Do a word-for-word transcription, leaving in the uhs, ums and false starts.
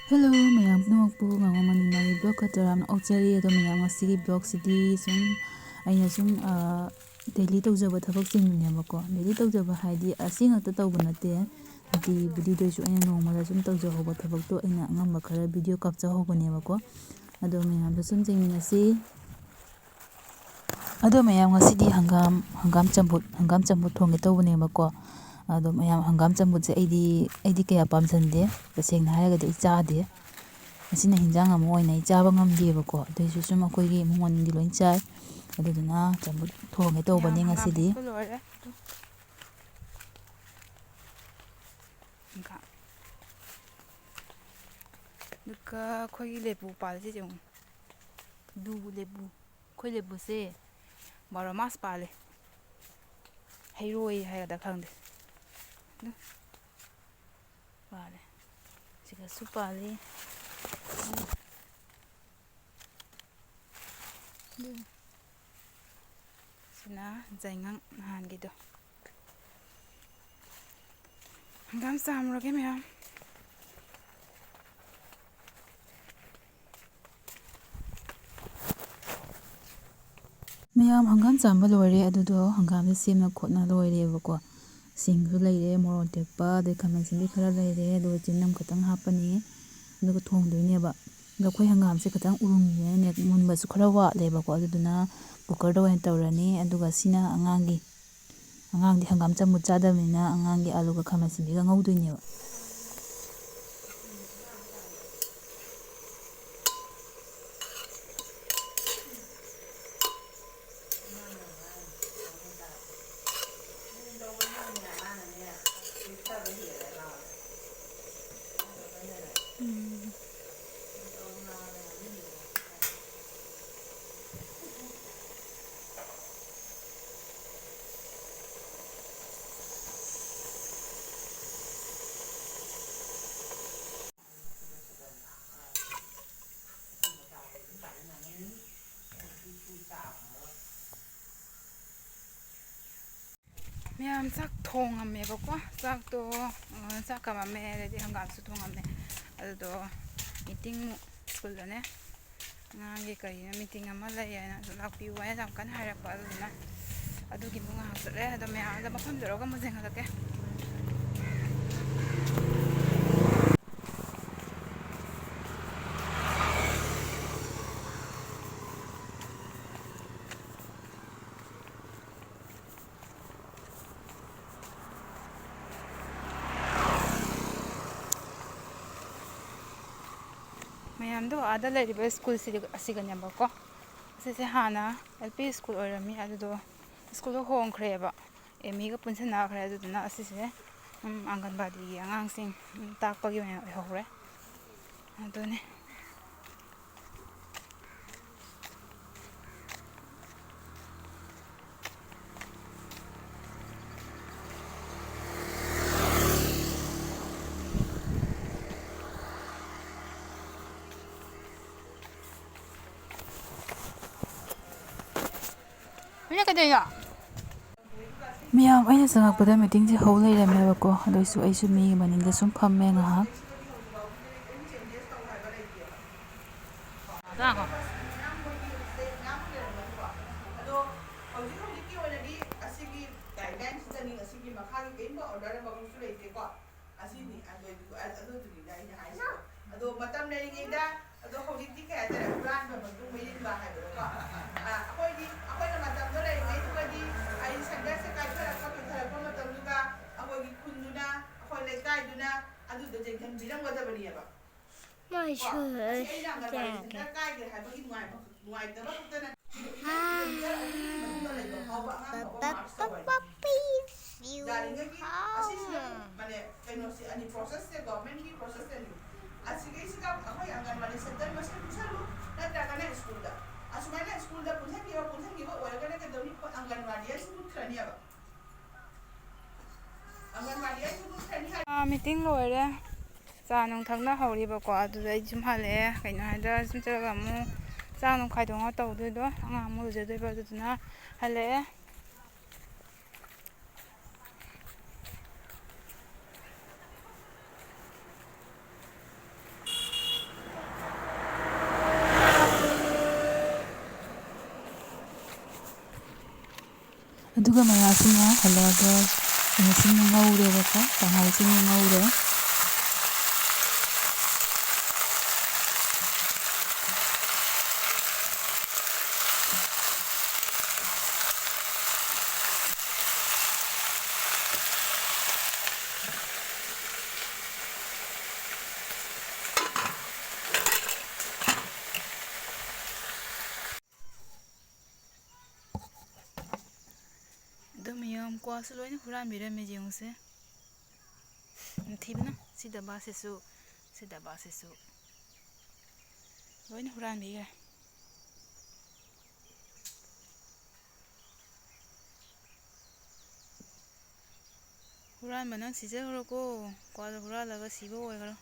Hello ꯃꯌꯥꯝ ꯄꯨꯝꯅꯃꯛꯄꯨ ꯉꯥꯉꯣꯝ ꯃꯅꯤꯃꯥꯒꯤ vlog ꯈꯛꯇ ꯌꯥꯝꯅ ꯑꯣꯛꯆꯔꯤ꯫ ꯑꯗꯣ ꯃꯌꯥꯝ, ꯉꯁꯤꯒꯤ vlogꯁꯤꯗꯤ ꯁꯨꯝ ꯑꯩꯅ ꯁꯨꯝ, ꯑ, daily ꯇꯧꯖꯕ ꯊꯕꯛꯁꯤꯡꯗꯨꯅꯦꯕꯀꯣ꯫ Daily ꯇꯧꯖꯕ ꯍꯥꯏꯗꯤ ꯑꯁꯤ ꯉꯥꯛꯇ ꯇꯧꯕ ꯅꯠꯇꯦ, ꯅꯨꯡꯇꯤꯒꯤꯕꯨꯗꯤ꯫ ꯑꯗꯨ ꯑꯣꯏꯁꯨ ꯑꯩꯅ ꯅꯣꯡꯃꯗ ꯁꯨꯝ ꯇꯧꯖꯍꯧꯕ ꯊꯕꯛꯇꯣ ꯑꯩꯅ ꯑꯉꯝꯕ ꯈꯔ video ꯀꯥꯞꯆꯍꯧꯕꯅꯦꯕꯀꯣ꯫ ꯑꯗꯣ ꯃꯌꯥꯝꯁꯨ ꯁꯨꯝ ꯌꯦꯡꯃꯤꯟꯅꯁꯤ꯫ ꯑꯗꯣ ꯃꯌꯥꯝ, ꯉꯁꯤꯗꯤ ꯍꯪꯒꯥꯝ, ꯍꯪꯒꯥꯝ ꯆꯝꯐꯨꯠ, ꯍꯪꯒꯥꯝ ꯆꯝꯐꯨꯠ ꯊꯣꯡꯒꯦ ꯇꯧꯕꯅꯦꯕꯀꯣ꯫ ꯑꯗꯣ ꯃꯌꯥꯝ, ꯍꯪꯒꯥꯝ ꯆꯝꯐꯨꯠꯁꯦ ꯑꯩꯗꯤ, ꯑꯩꯗꯤ ꯀꯌꯥ ꯄꯥꯝꯖꯟꯗꯦ꯫ ꯇꯁꯦꯡꯅ ꯍꯥꯏꯔꯒꯗꯤ ꯑꯩ ꯆꯥꯗꯦ꯫ ꯃꯁꯤꯅ ꯍꯤꯟꯖꯥꯡ ꯑꯃ ꯑꯣꯏꯅ ꯑꯩ ꯆꯥꯕ ꯉꯝꯗꯦꯕꯀꯣ꯫ ꯑꯗꯨꯏꯁꯨ ꯁꯨꯝ ꯑꯩꯈꯣꯏꯒꯤ ꯏꯃꯨꯡ ꯃꯅꯨꯡꯗꯤ ꯂꯣꯏ ꯆꯥꯏ꯫ ꯑꯗꯨꯗꯨꯅ ꯆꯝꯐꯨꯠ ꯊꯣꯡꯒꯦ ꯇꯧꯕꯅꯦ ꯃꯌꯥꯝ, ꯍꯪꯒꯥꯝ ꯉꯁꯤꯗꯤ꯫ ꯐꯨꯠꯄ ꯂꯣꯏꯔꯦ꯫ ꯍꯪꯒꯥꯝ꯫ ꯑꯗꯨꯒ ꯑꯩꯈꯣꯏꯒꯤ ꯂꯦꯕꯨ ꯄꯥꯜꯂꯤꯁꯦ ꯌꯦꯡꯉꯨ꯫ ꯂꯨ ꯂꯦꯕꯨ꯫ ꯑꯩꯈꯣꯏ ꯂꯦꯕꯨꯁꯦ ꯕꯥꯔꯣ ꯃꯥꯁ ꯄꯥꯜꯂꯦ꯫ ꯍꯩꯔꯣꯏ ꯍꯥꯏꯒꯗ꯭ꯔꯥ ꯈꯪꯗꯦ꯫ ꯑꯗꯨ ꯄꯥꯜꯂꯦ꯫ ꯁꯤꯒꯁꯨ ꯄꯥꯜꯂꯤ꯫ ꯑꯗꯨ ꯁꯤꯅ ꯖꯩꯉꯪ ꯅꯍꯥꯟꯒꯤꯗꯣ꯫ ꯍꯪꯒꯥꯝ ꯆꯥꯝꯃꯨꯔꯒꯦ ꯃꯌꯥꯝ꯫ ꯃꯌꯥꯝ, ꯍꯪꯒꯥꯝ ꯆꯥꯝꯕ ꯂꯣꯏꯔꯦ꯫ ꯑꯗꯨꯗꯣ ꯍꯪꯒꯥꯝꯁꯦ ꯁꯦꯝꯅ ꯈꯣꯠꯅ ꯂꯣꯏꯔꯦꯕꯀꯣ꯫ ꯁꯤꯡꯁꯨ ꯂꯩꯔꯦ, ꯃꯣꯔꯣꯛ ꯑꯇꯦꯛꯄ, ꯑꯗꯩ ꯈꯥꯃꯦꯟ ꯑꯁꯤꯟꯕꯤ ꯈꯔ ꯂꯩꯔꯦ, ꯑꯗꯨꯒ ꯆꯤꯅꯝ ꯈꯛꯇꯪ ꯍꯥꯞꯄꯅꯤ꯫ ꯑꯗꯨꯒ ꯊꯣꯡꯗꯣꯏꯅꯦꯕ꯫ ꯑꯗꯣ ꯑꯩꯈꯣꯏ ꯍꯪꯒꯥꯝꯁꯦ ꯈꯤꯇꯪ ꯎꯔꯨꯝꯅꯤꯅꯅꯦ, ꯃꯨꯟꯕꯁꯨ ꯈꯔ ꯋꯥꯠꯂꯦꯕꯀꯣ꯫ ꯑꯗꯨꯗꯨꯅ cookerꯗ ꯑꯣꯏꯅ ꯇꯧꯔꯅꯤ꯫ ꯑꯗꯨꯒ ꯁꯤꯅ ꯑꯉꯥꯡꯒꯤ, ꯑꯉꯥꯡꯗꯤ ꯍꯪꯒꯥꯝ ꯆꯝꯐꯨꯠ ꯆꯥꯗꯕꯅꯤꯅ ꯑꯉꯥꯡꯒꯤ ꯑꯂꯨꯒ ꯈꯥꯃꯦꯟ ꯑꯁꯤꯟꯕꯤꯒ ꯉꯧꯗꯣꯏꯅꯦꯕ꯫ ꯃꯌꯥꯝ, ꯆꯥꯛ ꯊꯣꯡꯉꯝꯃꯦꯕꯀꯣ꯫ ꯆꯥꯛꯇꯣ, ꯑ, ꯆꯥꯛ ꯀꯥꯝꯃꯝꯃꯦ, ꯑꯗꯩꯗꯤ ꯍꯪꯒꯥꯝꯁꯨ ꯊꯣꯡꯉꯝꯃꯦ꯫ ꯑ, ꯑꯗꯣ ꯃꯤꯇꯤꯡ ꯁ꯭ꯀꯨꯜꯗꯅꯦ ꯑꯉꯥꯡꯒꯤ ꯀꯔꯤꯅꯣ ꯃꯤꯇꯤꯡ ꯑꯃ ꯂꯩ ꯍꯥꯏꯅ ꯑꯗꯨ ꯂꯥꯛꯄꯤꯌꯨ ꯍꯥꯏꯅ ꯌꯥꯝ ꯀꯟꯅ ꯍꯥꯏꯔꯛꯄ꯫ ꯑꯗꯨꯗꯨꯅ ꯑꯗꯨꯒꯤ ꯑꯃꯨꯛ ꯉꯥꯏꯍꯥꯛ ꯆꯠꯂꯦ꯫ ꯑꯗꯣ ꯃꯌꯥꯝꯗ ꯃꯐꯝ ꯌꯧꯔꯒ ꯑꯃꯨꯛ ꯌꯦꯡꯍꯜꯂꯛꯀꯦ꯫ ꯃꯌꯥꯝꯗꯣ ꯑꯥꯗ ꯂꯩꯔꯤꯕ ꯁ꯭ꯀꯨꯜꯁꯤꯗꯤ ꯑꯁꯤꯒꯅꯦꯕꯀꯣ꯫ ꯑꯁꯤꯁꯦ ꯍꯥꯟꯅ ꯑꯦꯜ ꯄꯤ ꯁ꯭ꯀꯨꯜ ꯑꯣꯏꯔꯝꯃꯤ, ꯑꯗꯨꯗꯣ ꯁ꯭ꯀꯨꯜꯗꯣ ꯍꯣꯡꯈ꯭ꯔꯦꯕ, ꯑꯦꯝ ꯏꯒ ꯄꯨꯟꯁꯤꯟꯅꯈ꯭ꯔꯦ꯫ ꯑꯗꯨꯗꯨꯅ ꯑꯁꯤꯁꯦ, ꯎꯝ, ꯑꯪꯒꯟꯕꯥꯗꯤꯒꯤ ꯑꯉꯥꯡꯁꯤꯡ, ꯎꯝ, ꯇꯥꯛꯄꯒꯤ ꯑꯣꯏꯅ ꯑꯣꯏꯍꯧꯔꯦ꯫ ꯑꯗꯨꯅꯤ꯫ ꯍꯧꯖꯤꯛ ꯀꯩꯗꯧꯔꯤꯅꯣ? ꯃꯌꯥꯝ, ꯑꯩꯅ ꯆꯪꯉꯛꯄꯗ ꯃꯤꯇꯤꯡꯁꯦ ꯍꯧ ꯂꯩꯔꯝꯃꯦꯕꯀꯣ꯫ ꯑꯗꯨꯏꯁꯨ ꯑꯩꯁꯨ ꯃꯤꯒꯤ ꯃꯅꯤꯡꯗ ꯁꯨꯝ ꯐꯝꯃꯦ ꯉꯥꯏꯍꯥꯛ꯫ ꯆꯥꯈꯣ꯫ ꯑꯗꯣ ꯍꯧꯖꯤꯛ ꯍꯧꯖꯤꯛꯀꯤ ꯑꯣꯏꯅꯗꯤ ꯑꯁꯤꯒꯤ ꯒꯥꯏꯗꯂꯥꯏꯟꯁꯤꯗꯅꯤ, ꯑꯁꯤꯒꯤ ꯃꯈꯥꯒꯤ ꯀꯔꯤꯝꯇ ꯑꯣꯔꯗꯔ ꯑꯃꯃꯛꯁꯨ ꯂꯩꯇꯦꯀꯣ꯫ ꯑꯁꯤꯅꯤ ꯑꯗꯨ-, ꯑꯗꯨꯗꯨꯅꯤꯗ ꯑꯩꯅ ꯍꯥꯏꯁꯦ꯫ ꯑꯗꯣ ꯃꯇꯝ ꯂꯩꯔꯤꯉꯩꯗ, ꯑꯗꯣ ꯍꯧꯖꯤꯛꯇꯤ ꯀꯩ ꯍꯥꯏꯇꯥꯔꯦ, ꯍꯨꯔꯥꯟꯕ ꯃꯇꯨꯡ ꯃꯤꯔꯤꯟꯕ ꯍꯥꯏꯕꯗꯣꯀꯣ꯫ ꯑ, ꯑꯩꯈꯣꯏꯗꯤ, ꯑꯩꯈꯣꯏꯅ ꯃꯇꯝꯗꯣ ꯂꯩꯔꯤꯉꯩꯗꯨꯒꯗꯤ ꯑꯩ ꯁꯦꯟꯇꯔꯁꯦ ꯀꯥꯏꯊꯔꯛꯄ, ꯄꯨꯊꯔꯛꯄ ꯃꯇꯝꯗꯨꯗ ꯑꯩꯈꯣꯏꯒꯤ ꯈꯨꯟꯗꯨꯅ, ꯑꯩꯈꯣꯏ ꯂꯩꯀꯥꯏꯗꯨꯅ ꯑꯗꯨꯗꯣ ꯌꯦꯡꯁꯤꯟꯕꯤꯔꯝꯒꯗꯕꯅꯦꯕ꯫ ꯀꯣ? ꯑꯁꯤ ꯑꯩꯅ ꯑꯪꯒꯟꯋꯥꯗꯤ ꯁꯦꯟꯇꯔ ꯀꯥꯏꯈ꯭ꯔꯦ ꯍꯥꯏꯕꯒꯤ ꯅꯨꯡꯉꯥꯏꯕ-, ꯅꯨꯡꯉꯥꯏꯇꯕ ꯈꯛꯇ ꯅꯠꯇꯦ꯫ ꯀꯤꯂꯣꯃꯤꯇꯔ ꯑꯍꯨꯝꯒꯤ ꯃꯅꯨꯡꯗ ꯂꯩꯕ ꯐꯥꯎꯕ ꯑꯉꯥꯡ ꯐꯥꯎꯕ ꯃꯥꯔꯛ ꯇꯧꯔꯅꯤ꯫ ꯌꯥꯔꯤꯉꯩꯒꯤ ꯑꯁꯤꯁꯤꯅ, ꯃꯥꯅꯦ, ꯀꯩꯅꯣꯁꯦ ꯑꯅꯤ, ꯄ꯭ꯔꯣꯁꯦꯁꯁꯦ, ꯒꯣꯔꯃꯦꯟꯒꯤ ꯄ꯭ꯔꯣꯁꯦꯁ ꯑꯅꯤ꯫ ꯑꯁꯤꯒꯩꯁꯤꯗ ꯑꯩꯈꯣꯏ ꯑꯪꯒꯟꯋꯥꯗꯤ ꯁꯦꯟꯇꯔ ꯃꯁꯤꯡ ꯄꯤꯁꯜꯂꯨ, ꯅꯠꯇ꯭ꯔꯒꯅ ꯁ꯭ꯀꯨꯜꯗ꯫ ꯑꯁꯨꯃꯥꯏꯅ ꯁ꯭ꯀꯨꯜꯗ ꯄꯨꯟꯁꯤꯟꯈꯤꯕ, ꯄꯨꯟꯁꯤꯟꯈꯤꯕ ꯑꯣꯏꯔꯒꯅ ꯀꯩꯗꯧꯅꯤ? ꯑꯩꯈꯣꯏ ꯑꯪꯒꯟꯋꯥꯗꯤ ꯑꯁꯤ ꯃꯨꯠꯈ꯭ꯔꯅꯦꯕ꯫ ꯑꯪꯒꯟꯋꯥꯗꯤ ꯑꯁꯤ ꯃꯨꯠꯈ꯭ꯔꯅꯤ ꯍꯥꯏ- ꯑꯥ, ꯃꯤꯇꯤꯡ ꯂꯣꯏꯔꯦ꯫ ꯆꯥ ꯅꯨꯡ ꯊꯛꯅꯍꯧꯔꯤꯕꯀꯣ, ꯑꯗꯨꯗ ꯑꯩ ꯁꯨꯝ ꯍꯜꯂꯛꯑꯦ꯫ ꯀꯩꯅꯣ ꯍꯥꯏꯗ, ꯁꯨꯝ ꯆꯠꯂꯒ ꯑꯃꯨꯛ ꯆꯥꯛ ꯅꯨꯡ ꯈꯥꯏꯗꯣꯛꯅ ꯇꯧꯗꯣꯏꯗꯣ, ꯑꯉꯥꯡ ꯑꯃꯨꯛ ꯂꯨꯖꯗꯣꯏꯕ, ꯑꯗꯨꯗꯨꯅ ꯍꯜꯂꯛꯑꯦ꯫ ꯑꯗꯨꯒ ꯃꯌꯥꯝꯁꯤꯅ ꯍꯜꯂꯛꯑꯒ ꯀꯩꯅꯣꯁꯤꯡ ꯉꯧꯔꯦꯕꯀꯣ, ꯀꯪꯍꯧꯁꯤꯡ ꯉꯧꯔꯦ꯫ ꯑꯗꯨ ꯃꯌꯥꯝ ꯀ꯭ꯋꯥꯁꯨ ꯂꯣꯏꯅ ꯍꯨꯔꯥꯟꯕꯤꯔꯝꯃꯦ, ꯌꯦꯡꯉꯨꯁꯦ꯫ ꯌꯥꯝ ꯊꯤꯕꯅ ꯁꯤ ꯗꯕꯥꯁꯤꯁꯨ, ꯁꯤ ꯗꯕꯥꯁꯤꯁꯨ ꯂꯣꯏꯅ ꯍꯨꯔꯥꯟꯕꯤꯈ꯭ꯔꯦ꯫ ꯍꯨꯔꯥꯟꯕ ꯅꯪ ꯁꯤꯖꯈ꯭ꯔꯣꯀꯣ, ꯀ꯭ꯋꯥꯗꯣ ꯍꯨꯔꯥꯜꯂꯒ ꯁꯤꯕ ꯑꯣꯏꯈ꯭ꯔꯣ꯫